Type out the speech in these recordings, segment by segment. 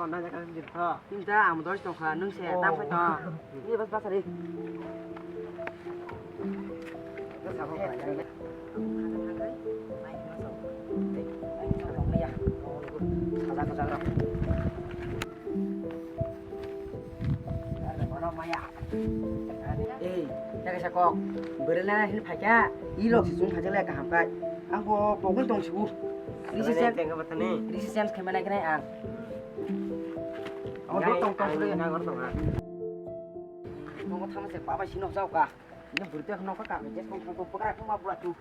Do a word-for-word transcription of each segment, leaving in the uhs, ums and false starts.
Nang jak ang jil tho. Nda ang dos tong kha, nung se tam khai tong. Ni bas bas ari. Saja saja. Ei, ya kaisa kok. Bwrwi lana hin phaikha, i lok si chung phaikha le kaham kai. Ang bo pogwi tong sibu. Risi Risi sen, tengka bathani. Risi sen khaima nai khnai ang. Ang Ngai, dok tong tong ang suri. Nagor tong ha. Nongo thama se baba sino jao ka. Ini bwrwi tong nokha ka, je tong tong tong pokra tong ma bula tu.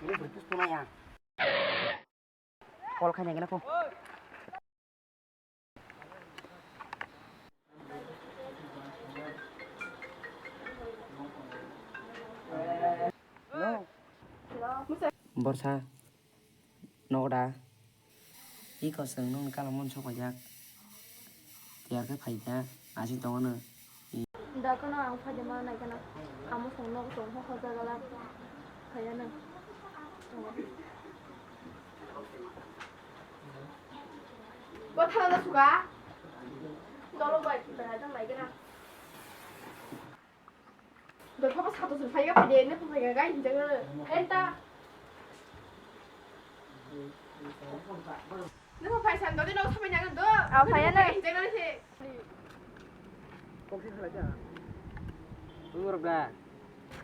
Ini bwrwi tu tunai ang. Call khaina gana ko. Hello. Borsa. Nogo da? Iko chwng nokni kalamon sok paijak. Tiyar khe phaikha, aswk tongo no. Da kheno ang phaidi ma nai kheno. Amo song nogo tong kha hoja gala. Phaiya no. Bo thana da suka. Dolo bai phai da nai kheno. Doi pha pha sato sung phaiga phai de, ne phai ga gai hinjang na. Phai ta. Ne phai san doi no samai nang do. Aw, phai na. Hinjang na se. Kok si khala ja. Ur ga.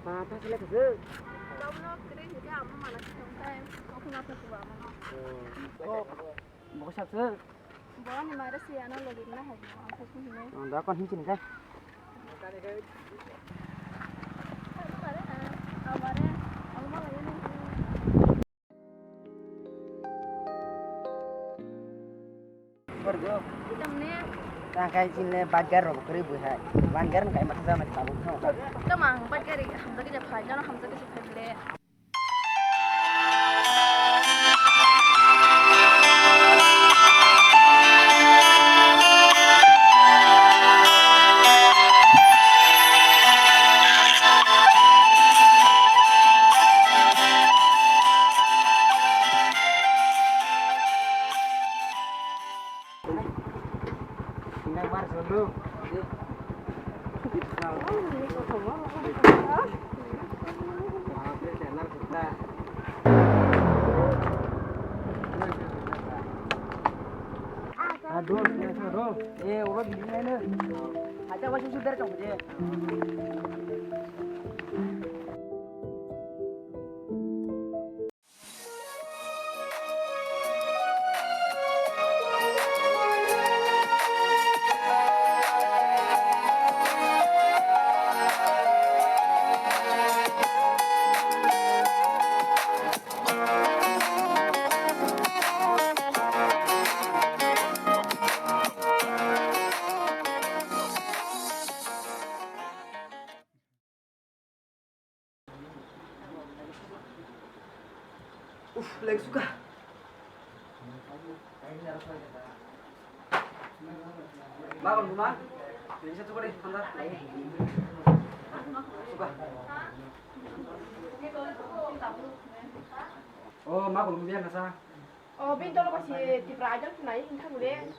Pa pa sele ka. Dom no kre hinjang amma mana sung kai. Kok na ta kuwa mana. Oh. Bo sap se. Bo ni mare si ano logi na hai mo, ang thok ni. Ang da kon hin chini kai. Borgo. Tamne. Tang kai chini le baggar rok kri bu hai. Baggar kai ma sa ma tabuk thang. Tamang baggar hamjak ja phai, jana hamjak ja phai le. Uf, leng suka. Ma kon buma, ini satu kali, tanda. Suka. Oh, ma kon buma nasa. Oh, bin tolo pasi tipra ajal tunai, hingkha mule.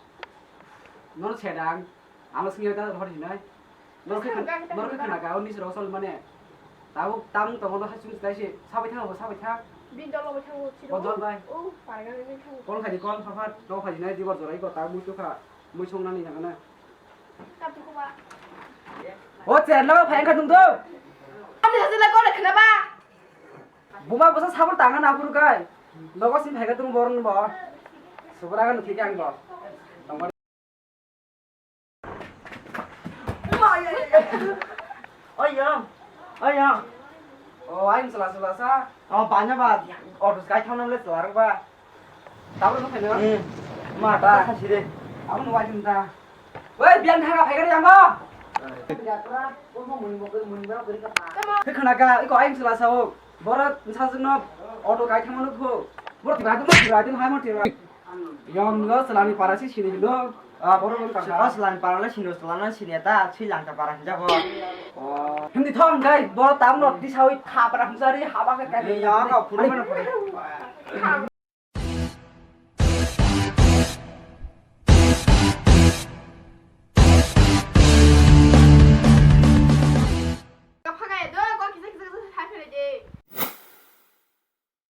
Nono sedang. Amo singya ta hor hinai. Norok khe khna, norok khe khna ka, o nisrok sol mane. Tabuk tam tongo no hachung tai se, sabai thang, sabai thang. Bin dolo bai thango, siro. Bodol bai. O, parga ni thango. Kol khaji kol, phaphat, no khaji nai, dibor jorai ko, tabuk muitu kha, mui song nani thang na. Tam tu kuba. O, chen na, phai kha tung do. Ani hajila kol khna ba. Buma bosa sabul tanga na phuru kai. Nogo sin phai kha tung boron bo. Subra ga nukhi kang bo. Tongmani. Oyong, oyong. O, ayung chwla chwla sa. O, banya ba, auto sky thang nang le chwla rok ba. Tabro no khaino. Hmm. Ma ta khasi de. Abo no wajin ta. Oi, biang thang phai gari yang ba. Khe khna ka, iko ayung chwla sa o. Boro sajwk no auto kai thang no kho. Boro tiba tu tiba tu hai mo tiba. Yom lo selani para si sini lo. Ah, boro boro kaka. Selani para le sini selani sini ta si langta para hinja bo. Oh, hindi thong gai boro tam no di sawi kha para hinjari haba ke kai. Ya ka phuru mana phuru.